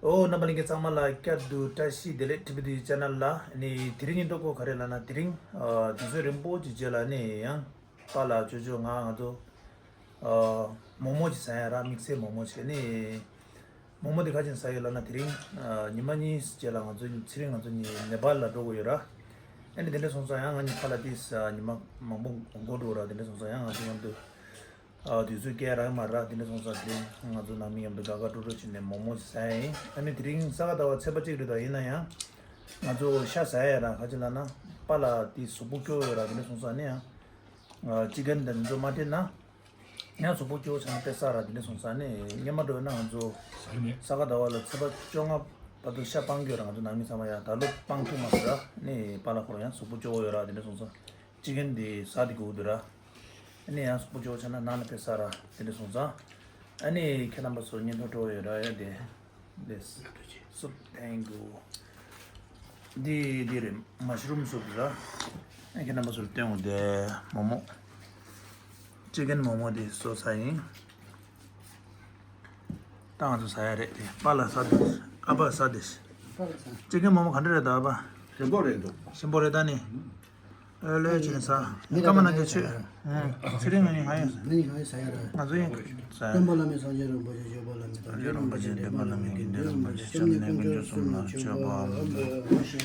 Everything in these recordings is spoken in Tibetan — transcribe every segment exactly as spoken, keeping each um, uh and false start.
ཨོ། རྣམ་པ་ལྷན་རྒྱས་ཚང་མ་ལ་བསྐྱར་དུ་བཀྲ་ཤིས་བདེ་ལེགས། ཊི་བི་ཌི་ཆེ་ནལ་ལ། ཨ་ནི་དེ་རིང་ཉིན་ཐོ་གོ་ག་རེ་ལབ་ན། དེ་རིང་ཨ་དུས་ཚོད་རིང་པོ་ཅིག་རྗེས་ལ་ཨ་ནི་ཡང་པཱ་ལགས་ཅོ་ཅོ་ང་ང་ཚོ་ཨ་མོག་མོག་ཅིག་ཟ་ཡ་ར། དམིགས་བསལ་མོག་མོག་ཅིག་ཨ་ནི་མོག་མོག་དེ་ག་ཅིག་ཟ་ཡོད་ལབ་ན། དེ་རིང་ཨ་ཉི་མ་གཉིས་རྗེས་ལ་ང་ཚོ་ཚེ་རིང་ང་ཚོ་གཉིས་ནེ་པཱལ་ལ་འགྲོ་དགོས་ཡོད་ར། ཨ་ནི་དེ་འདྲ་སོང་ཙང་ཡང་ང་གཉིས་ཁ་ལག་དེ་ཉི་མ་མང་པོ་འགོར་འགྲོ་ར། དེ་འདྲ་སོང་ཙང་ཡང་ང་ཚོ་མཉམ་དུ། ཨ་དུས་ཚོད་སྐྱེལ་རག་མ་རག་དེ་འདྲ་སོང་ཙང་། དེ་ང་ཚོ་ནང་མི་མཉམ་དུ་དགའ་དགའ་སྤྲོ་སྤྲོ་བྱས་ནས་མོག་མོག་ཟ་ཡ་ཡིན། ཨ་ནི་དེ་རིང་ས་ག་ཟླ་བ་ཚེས་པ་གཅིག་རེད། ད་ཡིན་ན་ཡང་ང་ཚོ་ཤ་ཟ་ཡ་ར། ག་ཅི་ལབ་ན་པཱ་ལགས་དེ་གཟུགས་པོ་སྐྱོ་ཡོད་ར། དེ་འདྲ་སོང་ཙང་ཨ་ནི་ཡང་ཨ་ཅི་ཀན་དེ་ཚོ་མ་སྤྲད་ན་ཡང་གཟུགས་པོ་སྐྱོ་ཆགས་ན་དཔེ་བསགས་ར། དེ་འདྲ་སོང་ཙང་ཨ་ནི་སྔོན་མ་འདྲ་བོ་ཡིན་ན་ང་ཚོ་ས་ག་ཟླ་བ་ལ་ཚེས་པ་བཅོ་ལྔ་བར་དུ་ཤ་སྤང་གི་ཡོད་ར། ང་ཚོ་ནང་མི་ཚང་མ་ཡ། ད་ལོ་སྤང་ཐུབ་མ་སོང་ར། ཨ་ནི་པཱ་ལགས་ཁོ་རང་ཡང་གཟུགས་པོ་སྐྱོ་བོ་ཡོད་ར། དེ་འདྲ་སོང་ཙང་། ཅི་ཀན་དེ་ཟ་དེ་དགོས་འདུག་ར། ཨ་ནི་ཡང་གཟུགས་པོ་སྐྱོ་བོ་ཆགས་ན་ནང་ལ་དཔེ་བསགས་ར། དེ་འདྲ་སོང་ཙང་། ཨ་ནི་ཁྱེད་རྣམ་པ་ཚོ་ཉིན་ཐོ་སྤྲོ་ཡོད་ར་ཡ་དེ། དེ་སུབ། ཐེང་ཀིའུ། འདི་འདི་རེད། མ་ཤ་རུམ་སུབ་ར། ཨ་ཁྱེད་རྣམ་པ་ཚོར་སྟོན་འོ་དེ་མོག་མོག་ཅི་ཀན་མོག་མོག་དེ་སོ་ས་ཡིན། ད་ང་ཚོ་ཟ་ཡ་རེད་དེ། པཱ་ལགས་ཟ་དེ། ཨ་ཕ་ཟ་དེ། པཱ་ལགས་ཟ། ཅི་ཀན་མོག་མོག་ག་འདྲ་རེད་ད་ཨ་ཕ། ཞིམ་པོ་རེད་འདུག་ཞིམ་པོ་རེད་ད་ནི། ཨོ་ལོས་ཅི་ཟ། སྐར་མ་ན་གི་ཆུ། ཚེ་རིང་ང་ཡིན་ང་ཡིན། ང་ཡིན་ང་ཡིན་ཟ་ཡ་རེད། ང་ཚོ་ཡིན་ཟ་ཡ། སྟོན་པ་བླ་མེད་སངས་རྒྱས་རིན་པོ་ཆེ། སྤྱོད་པ་བླ་མེད་དང་རྒྱུད་རིན་པོ་ཆེ། འདྲེན་པ་བླ་མེད་ཀྱི་འདྲེན་རིན་པོ་ཆེ། སྐྱབས་གནས་དཀོན་མཆོག་གསུམ་ལ་མཆོད་པ། ཞི་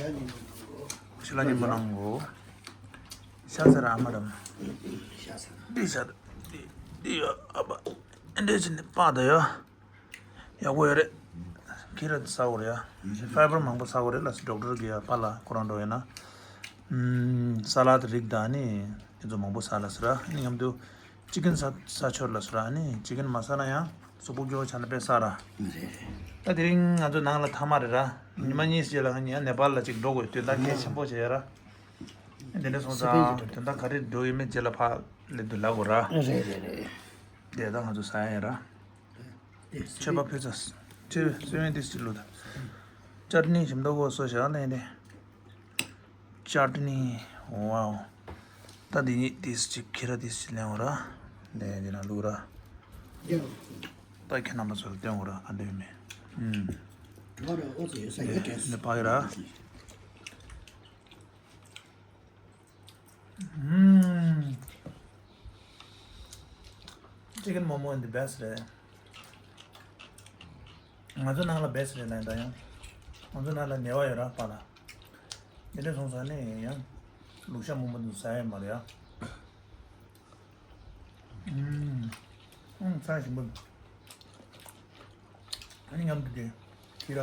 ལ་སྙིང་པོ་གནང་གོ། ཤ་ཟ་ར་ཨ་མ་རམ། ཤ་ཟ་ར། འདི་ཤ་འདི་འདི་ཡ་ཨ་པ། འདི་ཅི་ནི་པ་ད་ཡ། ཡག་པོ་ཡོད་རེད། ཁྱེད་རང་ཟ་དགོས་རེད་ཡ། ཕའི་བར་མང་པོ་ཟ་དགོས་རེད་ལ། ཌོག་ཊར་གི་ཡ་པཱ་ལགས་ཁོ་རང་འགྲོ་ཡོད་ན། ཨམ། ས་ལད་རིགས་དང་ནི་དེ་ཚོ་མང་པོ་ཟ་ལ་ཟེར་ར། ཨ་ནི་མཉམ་དུ་ཅི་ཀན་ཟ་ཟ་ཆོག་ལ་ཟེར་ར། ཨ་ནི་ཅི་ཀན་མ་ཟ་ན་ཡང་གཟུགས་པོ་སྐྱོ་བོ་ཆགས་ན་དཔེ་བསགས་ར། རེད་རེད། ད་དེ་རིང་ང་ཚོ་ནང་ལ་མཐའ་མ་རེད་ར། ཉི་མ་གཉིས་རྗེས་ལ་ང་གཉིས་ནེ་པཱལ་ལ་ཅིག་འགྲོ་དགོས། དོན་དག་གལ་ཆེན་པོ་བྱས་ར། དེ་འདྲ་སོང་ཙང་དོན་དག་ག་རེ་འགྲོ་ཡོད་མེད་རྗེས་ལ་ཕར་སླེབས་དུས་ལབ་དགོས་ར། རེད་རེད་རེད། དེ་ད་ང་ཚོ་ཟ་ཡ་ཡིན་ར། མཆོད་པ་ཕུལ་ཚར། ཆེ་བའི་སོ་ཡོན་ཏིས་ཅི་ལོ་ད། ཅར་ནི་ཞིམ་མདོག་གོ་སོ་བཞག་ལེན་ཏེ། ཅར་ནི། ཝའོ། ད་འདི་ནི་ཏིས་ཅིག་ཁྱེར་ར་ཏིས་ཅིག་ལེན་འོ་ར། ལེན་འདི་ན་ལུག་ར། ད་ཁྱེད་རྣམ་པ་ཚོར་སྟོན་འོ་ར། ག་འདྲ་ཡོད་མེད། ཨུམ། ང་ར་ཨོ་ཙི་ཡོད་ས་ཡོད་དྲན་སོང་། འདི་ཕ་གི་ར། ཨུམ། ཅི་ཀན་མོག་མོག་འདི་བྷེ་སི་རེད། ང་ཚོ་ནང་ལ་བྷེ་སི་རེད་ལ། ད་ཡང་ང་ཚོ་ནང་ལ་ཉེ་བ་ཡོད་ར་པཱ་ལགས། དེ་འདྲ་སོང་ཙང་ནི་ཡང་ལུག་ཤ་མོག་མོག་འདི་ཟ་ཡ་མ་རེད་ཡ། ཨུམ། ཨུམ། ཚ་ཞིམ་པོ། ཨ་ནི་མཉམ་དུ་དེ་ཁྱི་ར།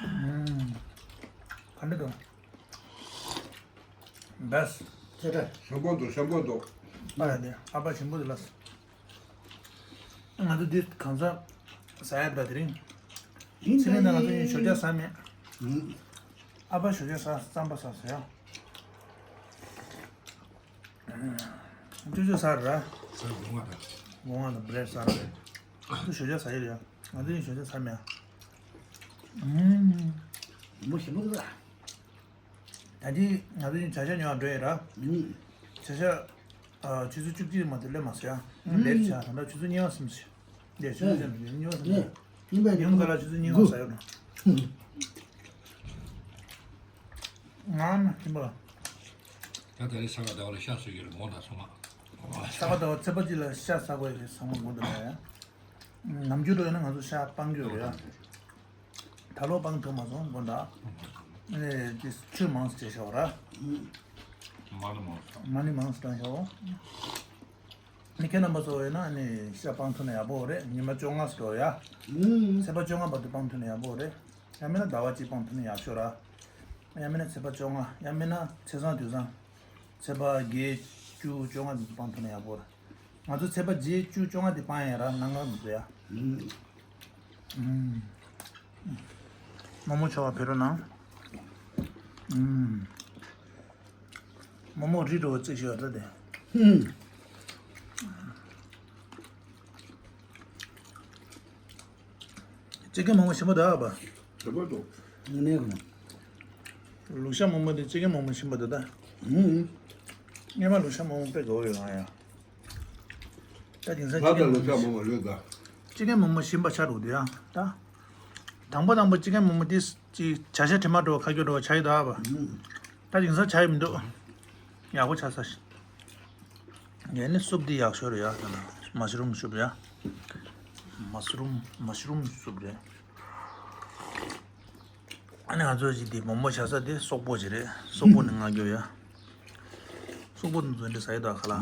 ཨུམ། ག་འདྲ་འདུག་བྷེ་སི། ཚེ་ཁྲ། ཞིམ་པོ་འདུག་ཞིམ་པོ་འདུག་ཨ་ར་དེ་ཨ་ཕ་ཞིམ་པོ་འདུག་ལགས། ང་ཚོ་འདི་གང་ཟག་ཟ་ཡ་ད་དེ་རིང་། ཡིན་ཚེ་རིང་ད་ང་ཚོ་ཡིན་ཞོ་ཇ་ཟ་མེད། ཨ་ཕ་ཞོ་ཇ་ཟ། རྩམ་པ་ཟ་ཟེར་ཡ། ཅོ་ཅོ་ཟ་ར། ཟ། སྒོ་ང་དང་། སྒོ་ང་དང་བྷེ་རེཌ་ཟ་ར། ཁོ་ཞོ་ཇ་ཟ་ཡི་རེད་ཡ། ང་ཚོ་ཡིན་ཞོ་ཇ་ཟ་མེད། ཨུམ། མོ་ཞིམ་པོ་འདུག་ལ། ད་ཅི་ང་ཚོ་ཡིན་བྱ་ཤ་ཉོ་བར་འགྲོ་ཡི་ར། ཨུམ། བྱ་ཤ། ཨ། ཆུ་ཚོད་བཅུ་གཅིག་མ་གཏོགས་སླེབས་མ་སོང་ཡ། ཨུམ། ལེཊ་ཆགས། ད་ལྟ་ཆུ་ཚོད་གཉིས་པ་ཟིན་སོང་། ལེཊ་ཆུ་ཚོད་ཟིན་སོང་། གཉིས་པ་ཟིན་སོང་། ཉིན་ག་ལ་ཆུ་ཚོད་གཉིས་པ་ཟ་ཡོད་ན། ང་ན་ཁྱིམ་པ་ལ། ད་ད་རེས་ས་ག་ཟླ་བ་ལ་ཤ་ཟ་གི་རེད་མོ་ད་ཚང་མ། ས་ག་ཟླ་བ་ཚེས་པ་གཅིག་ལ་ཤ་ཟ་དགོས་རེད་ཚང་མ་དགོངས་དག་ཡ། ནམ་རྒྱུན་འགྲོ་ཡོད་ན་ང་ཚོ་ཤ་སྤང་རྒྱུ་རེད་ཡ། ད་ལོ་སྤང་ཐུབ་མ་སོང་དགོངས་དག་ཨེ་དེ་ཆུ་མང་སུ་བྱས་ཤོག་ར། མ་ཎི་མང་སུ། མ་ཎི་མང་སུ་བཏང་ཤོག་ནི་ཁྱེད་རྣམ་པ་ཚོ་ཡོད་ན་ནི་ཤ་སྤང་ཐུབ་ན་ཡག་པོ་རེད། ཉི་མ་བཅོ་ལྔ་སུ་འགྲོ་ཡ། ཚེས་པ་བཅོ་ལྔ་བར་དུ་སྤང་ཐུབ་ན་ཡག་པོ་རེད། ཡང་མིན་ན་ཟླ་བ་གཅིག་སྤང་ཐུབ་ན་ཡག་ཤོས་ར། ཡང་མིན་ན་ཚེས་པ་བཅོ་ལྔ། ཡང་མིན་ན་ཚེས་བཟང་དུས་བཟང་། ཚེས་པ་བརྒྱད། བཅུ། བཅོ་ལྔ་དེ་ཚོ་སྤང་ཐུབ་ན་ཡག་པོ་རེད། ང་ཚོ་ཚེས་པ་བརྒྱད། བཅུ། བཅོ་ལྔ་དེ་སྤང་ཡ་ར་གནམ་གང་མི་འདུག་ཡ། ཨུམ། མོག་མོག་མཆོད་པ་ཕུལ་རོགས་གནང་། ཨུམ། མོག་མོག་རི་འགྲོ་བ་རྩིག་ཤོད་ད་དེ། ཨུམ། ཅི་ཀན་མོག་མོག་ཞིམ་པོ་འདུག་པ། ཞིམ་པོ་འདུག་ངས་ནས་གོ། ལུག་ཤ་མོག་མོག་དེ་ཅི་ཀན་མོག་མོག་ཞིམ་པོ་འདུག་ད། ཨུམ། སྔོན་མ་ལུག་ཤ་མོག་མོག་དཔེ་དགའ་བོ་ཡོད་ང་ཡ། ད་དེང་སང་ད་ཅི་ཀན་ད་ལུག་ཤ་མོག་མོག་ཡོད་ད། ཅི་ཀན་མོག་མོག་ཞིམ་པ་ཆགས་འགྲོ་འདུག་ཡ་ད། དང་པོ་དང་པོ་ཅི་ཀན་མོག་མོག་དེ་ཅིག་བྱ་ཤ་དྲི་མ་འགྲོ་ཁ་སྐྱོ་འགྲོ་ཆ་ཡི་ད་བ། ད་དེང་སང་ཆ་ཡི་མི་འདུག་ཡག་པོ་ཆགས་ས་ཤག་ངས་ནི་སུབ་འདི་ཡག་ཤོས་རེད་ཡ། ད་ལ་མ་ཤ་རུམ་སུབ་རེད་ཡ། མ་ཤ་རུམ་མ་ཤ་རུམ་སུབ་རེད། ཨ་ནི་ང་ཚོ་ཅིག་དེ་མོག་མོག་བྱ་ས་དེ་སོག་པོ་ཅིག་རེད། སོག་པོ་ནི་ང་སྐྱོ་ཡ། སོག་པོ་དེ་ཚོ་འདི་ཟ་ཡི་ད་ཁ་ལ།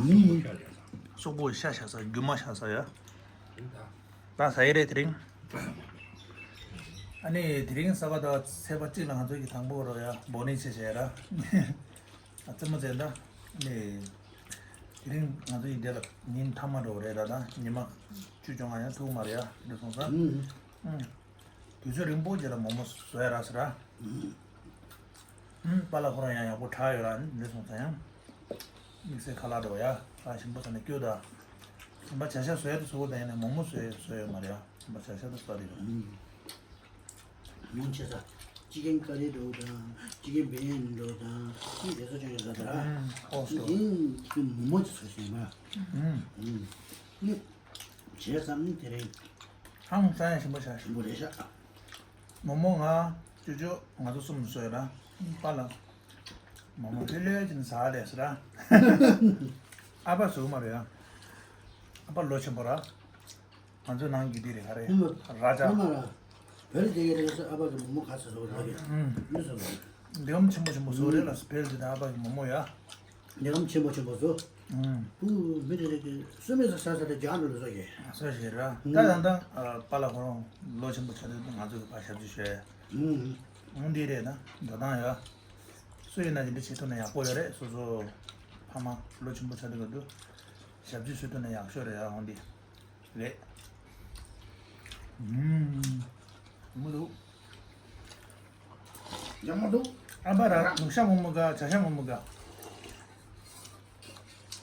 སོག་པོ་ཤ་བྱ་ས་རྒྱུ་མ་བྱ་ས་ཡ། ད་ཟ་ཡི་རེད་དེ་རིང་། ཨ་ནི་དེ་རིང་གཟའ་པ་དང་ཚེས་པ་གཅིག་ལ་ང་ཚོ་གི་དང་པོ་རོ་ཡ་འབོ་ནི་བྱེད་བྱས་ར། ཨ་རྩེད་མོ་རྩེ་ད། ཨ་ནི་དེ་རིང་ང་ཚོ་ཡི་འདི་ལ་ཉིན་མཐའ་མ་འགྲོ་རེད་ད། ད་ཉི་མ་བཅུ་བཅོ་ལྔ་ཡང་ཐུག་མ་རེད་ཡ་འདི་སོང་ཙང་། ཨུམ། དུས་ཚོད་རིང་པོ་རྗེས་ལ་མོག་མོག་བཟོ་ཡ་རག་ཟེར་ར། ཨུམ། པཱ་ལགས་ཁོ་རང་ཡང་ཡག་པོ་དྲག་ཡོད་ར་འདི་སོང་ཙང་ཡང་། དམིགས་བསལ་ཁ་ལག་འགྲོ་ཡ་ཁ་ཞིམ་པོ་ཟ་ནས་སྐྱོ་ད། ཞིམ་པ་བྱ་ཤ་བཟོ་ཡ་དེ་བཟོ་གོ་ད་ཡིན་ནའི་མོག་མོག་བཟོ་ཡ་བཟོ་ཡོད་མ་རེད་ཡ། ཞིམ་པ་བྱ་ཤ་དེ་བཟོ་རེད་ཡ། མོག་ཆེ་ས། ཅི་ཀན་ཀ་རི་འགྲོ་དང་། ཅི་ཀན་བེ་ཡན་འགྲོ་དང་། ཅི་དེ་ཚོ་ཅོ་ཡོད་ས་དེ་ར། ཨོ་སོ། ཅི་ཀན་མོག་མོག་ཅིག་བཟོ་ཤེས་པ། ཨུམ། ནི། བྱས་ཙང་ནི་དེ་རིང་། ཧང་སང་ཡ་ཞིམ་པོ་ཤ་ཞིམ་པོ་རེད་ཤག་མོག་མོག་ང་། ཅོ་ཅོ་ང་ཚོ་གསུམ་བཟོས་ར། པཱ་ལགས། མོག་མོག་ལྷོད་ལྷོད་ཅིག་ཟ་ལས་ཟེར་ར། ཨ་ཕ་བཟོ་གི་མ་རེད་ཡ། ཨ་ཕ་ལོ་ཆེན་པོ་ར། ང་ཚོའི་ནང་གི་འདི་རེད་ག་རེ། ཨ་མ། ར་ཅག་ཨ་མ་ར། བོད་ལ་སྐྱེས་ཀྱི་རེད་ཟེར། ཨ་ཕ་གི་མོག་མོག་ག་ཚོད་བཟོ་གི་རེད། ཨུམ། མི་བཟོ་གི་རེད། འདི་གམ་ཆེན་པོ་ཆེན་པོ་བཟོ་རེད་ལ། བོད་འདི་དང་ཨ་ཕ་གི་མོག་མོག་ཡ། འདི་གམ་ཆེན་པོ་ཆེན་པོ་བཟོ། ཨུམ། བུ་མི་རེ་རེ་གི་སུ་མེད་ས་ས་ས་དེ་རྒྱག་འགྲོ་ལ་བཟོ་གི། བཟོ་ཞིག་ར། ད་ད་ད་པཱ་ལགས་ཁོ་རང་ལོ་ཆེན་པོ་ཆགས་དུས་ང་ཚོ་གི་ཕར་ཞབས་ཕྱི་ཞུ་ཡ། ཨུམ། འདི་རེད་ད། འགྲོ་སྟངས་ཡ། སུ་ཡིན་ན་དེ་འདྲ་བྱེད་ཐུབ་ན་ཡག་པོ་ཡོད་རེད། སོ་སོ་ཕ་མ་ལོ་ཆེན་པོ་ཆགས་དུས་ག་དུས་ཞབས་ཕྱི་ཞུ་ཐུབ་ན་ཡག་ཤོས་རེད་ཡ། འོང་འདི་རེད། ཨུམ། མི་འདུག་ཡག་མ་འདུག་ཨ་ཕ་ར་ལུག་ཤ་མོག་མོག་ག་བྱ་ཤ་མོག་མོག་ག་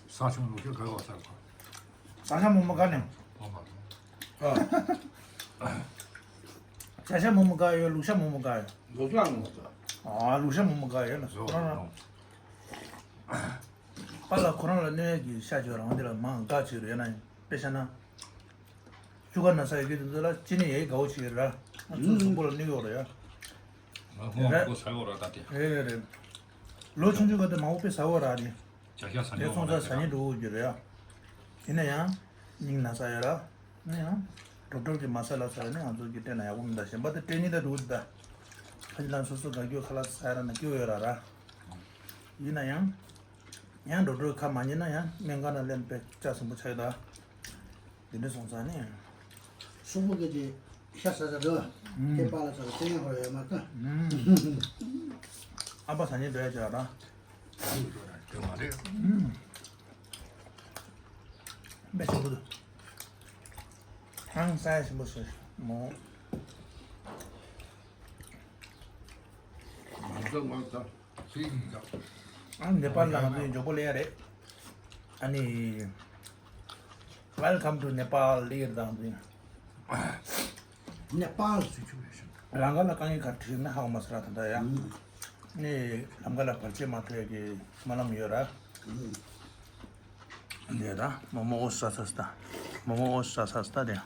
ས་ཆུང་ལུག་ཤ་ག་བ་ས་ག་ས་ཤ་མོག་མོག་ག་ནས། ཨ། བྱ་ཤ་མོག་མོག་ག་ཡོད། ལུག་ཤ་མོག་མོག་ག་ཡོད། ལུག་ཤ་མོག་མོག་ག་ཨ། ལུག་ཤ་མོག་མོག་ག་ཡོད་ལ་སོ་རང་རང་། པཱ་ལགས་ཁོ་རང་ལ་གནོད་ཡས་ཀྱི་ཤ་ཅིག་རང་འདི་ལ་མང་དགའ་ཅིག་རེད་ན་དཔེ་བཤད་ན། ཤུ་གར་ན་ཚ་ཡོད་ཀྱི་དེ་ཚོ་ལ་ཅི་ནས་ཡས་དགའ་བོ་ཅིག་རེད་ར། ང་ཚོ་གཟུགས་པོ་ལ་གནོད་ཡོད་རེད་ཡ། ང་ཧོ་རེད། ཁོ་ས་ཡོད་ར་ད་དེ། རེད་རེད་རེད། ལོ་ཆུང་ཆུང་ག་དེ་མང་པོ་དཔེ་ཟ་བོ་ར་རེད། བྱ་ཤ་ཟ་དེ་ཉོ་སོང་ཙང་ཟ་ཉེ་འགྲོ་གི་རེད་ཡ། ཡིན་ན་ཡང་། སྙིང་ན་ཚ་ཡོད་ར། ཡིན་ན་ཡང་། ཌོག་ཊར་གྱི་མ་ས་ལ་ཟ་ཡོད་ན་ང་ཚོ་གི་སྤྲད་ན་ཡག་པོ་མི་འདུག་གཞན་པ་དེ་སྤྲད་ཉེ་ད་འགྲོ་གི་འདུག་ད། ཁ་ཅིག་ལ་སོ་སོ་དགའ་སྐྱོ་ཁ་ལག་ཟ་ཡ་ར་ན་སྐྱོ་ཡོད་ར་ར། ཡིན་ན་ཡང་། ཡང་ཌོག་ཊར་ཁ་མ་ཉན་ན་ཡང་སྨན་ཁང་ན་སླེབས་པའི་ལྕགས་ཟིན་པོ་ཆགས་ཡོད་ད། འདི་འདྲ་སོང་ཙང་ནི། སོག་པོ་སྐད་ཀྱི་ཤ་ཟ་ཟ་འདྲ་བ། ཨུམ། ཁྱེད་པཱ་ལགས་ཚོ་ལ་སྐྱོན་ཡོད་པ་ཡོད་མ་རེད། ཨུམ། ཨ་ཕ་ཟ་ཉེ་འདྲ་ཡ་ཅག་ར། ཨུམ། དཔེ་ཆེན་པོ་འདུག་ཧང་སང་ཞིམ་པོ་ཟེར་མོ། ང་ཚོ་ང་ཚོ། ཨ་ནི་ནེ་པཱལ་ལ་ང་ཚོའི་མགྱོགས་པོ་སླེབས་ཡ་རེད། ཨ་ནི། Welcome to Nepal ལབ་དང་དེ། ནེ་པཱལ་ཟེར་ཆོག་རེད་ཤག་ལམ་ཁ་ལ་དཀའ་ངལ་ག་རེ་འཕྲད་ན་ཧ་གོ་མ་སོང་ར་ད་ལྟ་ཡ། ཨ་ནི་ལམ་ཁ་ལ་བར་ཆད་མ་ཐེབས་ཡ་གི་སྨོན་ལམ་ཡོད་ར། འདི་ད་མོག་མོག་ཨོ་ས་ས་ས་ད། མོག་མོག་ཨོ་ས་ས་ས་ད་དེ།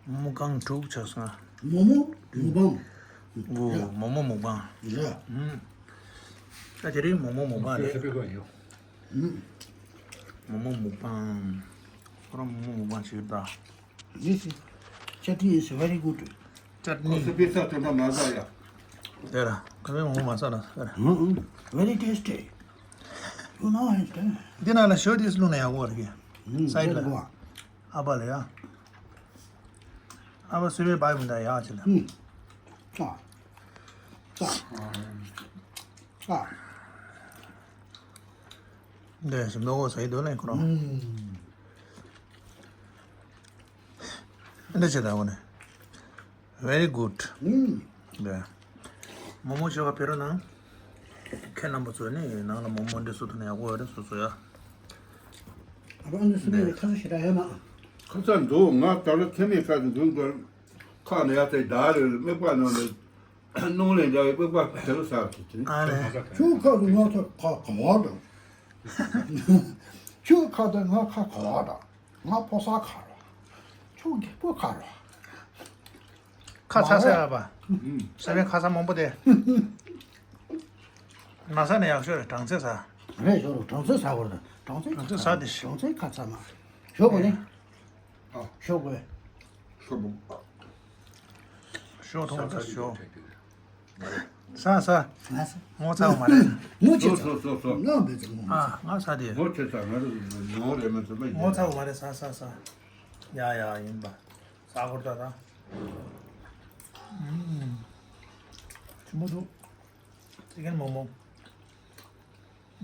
ཨུམ། མོག་གང་དྲུག་ཆགས་སོང་ང་། མོག་མོག་མོག་པང་། ཨོ། ཡ། མོག་མོག་མོག་པང་། ཡ། ཨུམ། ད་དེ་རིང་མོག་མོག་མོག་པང་རེད། ཨུམ། མོག་མོག་མོག་པང་། ཁོ་རང་མོག་མོག་མོག་པང་བྱེད་ཀྱི་འདུག This is, chutney is very good. ཅཊ་ནི། ཁོ་ཚོ་པི་ཚ་དེ་འདྲ་མ་ཟ་ཡ། དེ་ར། ཁོ་མོས་མོག་མོག་མ་ཟ་ན་ཟེར། ཨུམ་ཨུམ། Very tasty. You know it, eh? འདི་ནང་ལ་ཞོ་དེ་བླུགས་ན་ཡག་པོ་རེད། ཨུམ། སའི་ཌི་ལ། Very good. ཨ་ཕ་ལ་ཡ། ཨ་ཕ་སུ་བའི་བའི་མི་འདྲ་ཡག་ཅིག་ལ། ཨུམ། ཨ། ཨ། ཨ། འདི་ཞིམ་མདོག་ཁ་པོ་ཟ་ཡི་འདུག་ལེ་ཁོ་རང་། ཨུམ། འདི་བྱེད་དང་ནི། Very good. ཨུམ། འདི། མོག་མོག་ཆོ་ག་ཕེ་རོ་ནང་། ཁྱེད་རྣམ་པ་ཚོ་ནི་ནང་ལ་མོག་མོག་འདི་བཟོ་ཐུབ་ན་ཡག་པོ་ཡོད་རེད་སོ་སོ་ཡ། ཨ་ཕ་ཨ་ནི་སུ་ནས་ཁ་ས་ཞེ་དྲག་ཡོད་མ། ཁ་ས་འདུག་ང་ད་ལོ་ཁྱེད་མེད་ཁ་ས་འདུག་འདུག་ཁ་ནས་ཡ་ཚེ་ད་རེ་མིག་པ་ནང་ནས། སྣུམ་ལས་འདྲ་བའི་པགས་པ་དེ་རུ་ཟག་གི་དེ། ཨ་ལས། ཁྱོད་ཁ་དུ་ང་ཁ་ག་བ་དང་། ཁྱོད་ཁ་དུ་ང་ཁ་ག་བ་དང་། ང་ཕོ་གསར་ཁ་ར། ཁྱོད་རྒྱལ་པོ་ཁ་རོ། ཁ་ཚ་ས་ཡ་པ། ས་བོན་ཁ་ཚ་མང་པོ་དེ། མ་ཟ་ནས་ཡག་ཤོས་རེད། གྲང་ཚད་ཟ། རེད་ཞོ་རུ་གྲང་ཚད་ཟ་བར་དང་གྲང་ཚད་གྲང་ཚད་ཟ་དེ་ཞོ། གྲང་ཚད་ཁ་ཚ་མ། ཞོ་གོ་ནི། ཨ། ཞོ་གོ། ཞོ་བུ། ཞོ་ཐོང་ས་ཞོ། ཟ་ཟ། ང་ཟ། ངོ་ཚ་བ་མ་རེད། ངོ་ཆེ་ཚ། སོ་སོ་སོ། ང་བེ་ཚ་ངོ་མ་ཨ། ཚ། ང་ཟ་དེ། ངོ་ཆེ་ཚ་ང་རུ་ངོ་རེ་མ་ཚ་མ་ངོ་ཚ་བ་མ་རེད། ཟ་ཟ་ཟ། ཡ་ཡ་ཡིན་པ། ཟ་གོ་ད་ད། ཨུམ། ཆི་མོ་འདུག་ཅི་གན་མོ་མོ།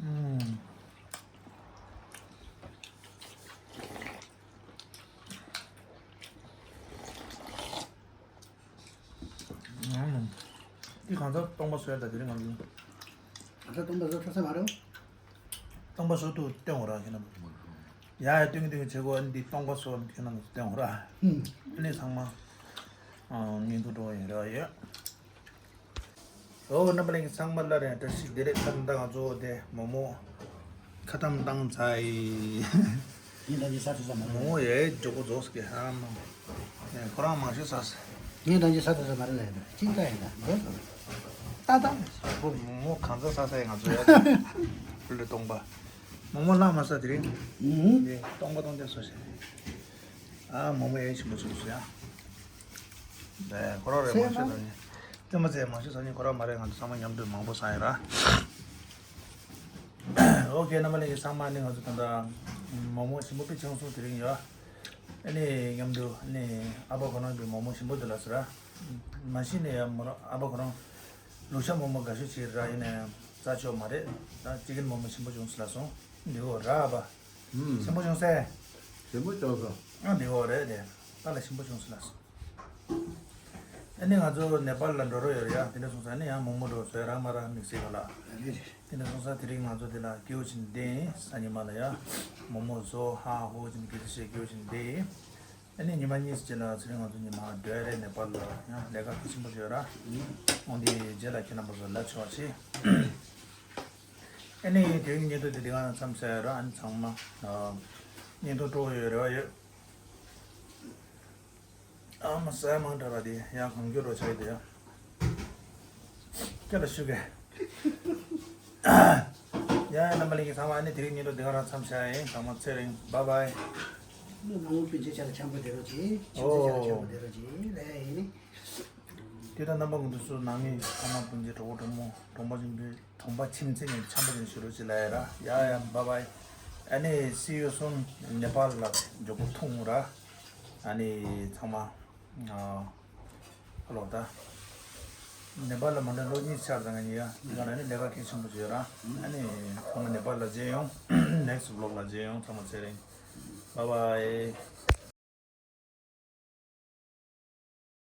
ཨུམ། ཨུམ། འདི་གང་ཚ་སྟོང་པ་བཟོས་ད་དེ་རིང་ང་ཚོ། གང་ཚ་སྟོང་པ་བཟོ་ཐུབ་ས་མ་རེད། སྟོང་པ་བཟོ་ཐུབ་སྟོན་འོ་ར་ཁྱེད་རྣམས། ཡ་ཡ་སྟོན་གི་སྟོན་གི་བྱེད་དགོས། འདི་སྟོང་པ་བཟོ་ཁྱེད་རྣམས་སྟོན་འོ་ར། ཨུམ། ཨ་ནི་ཚང་མ། ཨང་། བརྙན་ཐུང་འགྲོ་ཡོད་རེད་བ་ཡོད། ཨོ་རྣམ་པ་ལྷན་རྒྱས་ཚང་མ་ལ་རེ་བཀྲ་ཤིས་བདེ་ལེགས། ད་ལྟ་ང་ཚོ་དེ་མོག་མོག་ཁ་གཏམ་བཏང་ཚར་ཡི། ངས་ད་ཅི་ས་ཐུབ་ས་མ་རེད། མོག་མོག་ཡའི་མགྱོགས་པོ་རྫོགས་སྐད་ཧ་མ། ཁོ་རང་མང་ཤོས་ཟ། ངས་ད་ཅི་ས་ཐུབ་ས་མ་རེད་ལ་ཡིན་ད་ཅིག་ད་ཡིན་ད་འདོད་དོ། ཏ་ཏ། ཁོ་མོག་མོག་གང་ཚ་ས་ས་ཡི་ང་ཚོ་ཡ། ཕུལ་ལེ་སྟོང་པ། མོག་མོག་ལ་མ་ས་དེ་རིང་། ཨུ་ཧུ། འདི་སྟོང་པ་སྟོང་རྒྱག་སོ་ཞེས། ཨ་མོག་མོག་ཡའི་ཆེན་པོ་ཆེན་པོ་ཟ་ཡ། ཨེ་ཁོ་རང་རེད། མང་ཤོས་ཟ་ནི། ཙེ་མ་ཙེ་མང་ཤོས་ཟ་ནི་ཁོ་རང་མ་རེད། ང་ཚོ་ཚང་མ་མཉམ་དུ་མང་པོ་ཟ་ཡིན་ར། ཨོ་ཁེ་རྣམ་པ་ལྷན་རྒྱས་ཚང་མ་ནི་ང་ཚོ་ད་ལྟ་མོག་མོག་ཞིམ་པོ་དཔེ་ཆུང་སོང་དེ་རིང་ཡོད། ཨ་ནི་མཉམ་དུ་ཨ་ནི་ཨ་ཕ་ཁོ་རང་གི་མོག་མོག་ཞིམ་པོ་དེ་ལ་ཟེར་ར། མ་གཞི་ནས་ཡ་མོ་རང་ཨ་ཕ་ཁོ་རང་ལུག་ཤ་མོག་མོག་དགའ་ཤོས་ཅིག་ར། ཡིན་ནའི་རྩ་ཆོག་མ་རེད། ད་ཅི་གིན་མོག་མོག་ཞིམ་པོ་བྱུང་སོང་ལ་སོང་འདི་འོ་ར་ཨ་ཕ། ཨུམ། ཞིམ་པོ་བྱུང་སེ། ཞིམ་པོ་བྱུང་སོང་། ཨ་འདི་འོ་རེད་དེ། ད་ལ་ཞིམ་པོ་བྱུང་སོང་ལ་སོང་། ཨ་ནི་ང་ཚོ་ནེ་པཱལ་ལ་འགྲོ་རོགས་ཡོད་རེད་ཡ། དེ་འདྲ་སོང་ཙང་ཨ་ནི་ཡང་མོག་མོག་འགྲོ་བཟོས་ར་མ་ར་དམིགས་བསལ་ག་ལ། རེད་རེད། དེ་འདྲ་སོང་ཙང་དེ་རིང་ང་ཚོ་དེ་ལ་སྐྱིད་པོ་ཅིག་བསྡད་ཡིན། གཟའ་ཉི་མ་ལ་ཡ་མོག་མོག་བཟོ་ཧ་ཧོ་ཅིག་སྐད་ཆ་བཤད་སྐྱིད་པོ་ཅིག་བསྡད་ཡིན། ཨ་ནི་ཉི་མ་གཉིས་རྗེས་ལ་ཚེ་རིང་ང་ཚོ་ཉི་མ་བགྲོད་རེད། ནེ་པཱལ་ལ་ཡང་ལས་ཀ་གལ་ཆེན་པོ་ཡོད་ར། འོང་དེ་རྗེས་ལ་ཁྱེད་རྣམ་པ་ཚོ་ལབ་ཆོག་ཆེ། ཨ་ནི་དེ་རིང་བརྙན་ཐུང་དེ་འདི་ག་ན་མཚམས་བཞག་ཡོད་ར། ཨ་ནི་ཚང་མ་ཨ་བརྙན་ཐུང་སྤྲོ་བོ་ཡོད་རེ་བ་ཡོད། ཨ་མ་ཟ་ཡ་མང་དྲགས་པ་དེ་ཡང་གང་འགྱུར་རོ་ཆགས་ཡོད་དེ་ཡ། སྐད་ལ་ཞུ་གེ། ཡ་ཡ་རྣམ་པ་ལྷན་རྒྱས་ཚང་མ་ཨ་ནི་དེ་རིང་བརྙན་ཐུང་འདི་ག་རང་མཚམས་བཞག་ཡིན། ཚང་མ་ཚེ་རིང་། བཱའི་བཱའི། ནང་སྤུན་མཆེད་ཆ་ལ་འཆམ་པོ་བསྡད་རོགས་གྱིས། ཁྱིམ་མཚེས་ཆ་ལ་འཆམ་པོ་བསྡད་རོགས་གྱིས། ལས་ཡིན་ནི། དེ་ལྟར་རྣམ་པ་ང་ཚོ་ཚོ་ནང་མི་ཚང་མ་སྤུན་མཆེད་གྲོགས་པོ་གྲོགས་མོ་གྲོང་པ་ཆེན་པོའི་གྲོང་པ་ཁྱིམ་མཚེས་ངས་འཆམ་པོ་ཅིག་ཞུ་རོགས་གྱིས་ལ་ཡ་ར། ཡ་ཡ་བཱའི་བཱའི། ཨ་ནི་see you soon ནེ་པཱལ་ལ་མགྱོགས་པོ་ཐུག་ར། ཨ་ནི་ཚང་མ་ཨ་ཧ་ལོ་ད། ནེ་པཱལ་ལ་མ་འདྲ་ལོ་གཉིས་ཆགས་ཙང་ང་གཉིས་ཡ་འདི་ག་ལ་ནི་ལས་ཀ་གལ་ཆེན་པོ་བྱོས་ར། ཨ་ནི་ཚང་མ་ནེ་པཱལ་ལ་མཇལ་ཡོང་། next vlog ལ་མཇལ་ཡོང་། ཚང་མ་ཚེ་རིང་། བཱའི་བཱའི།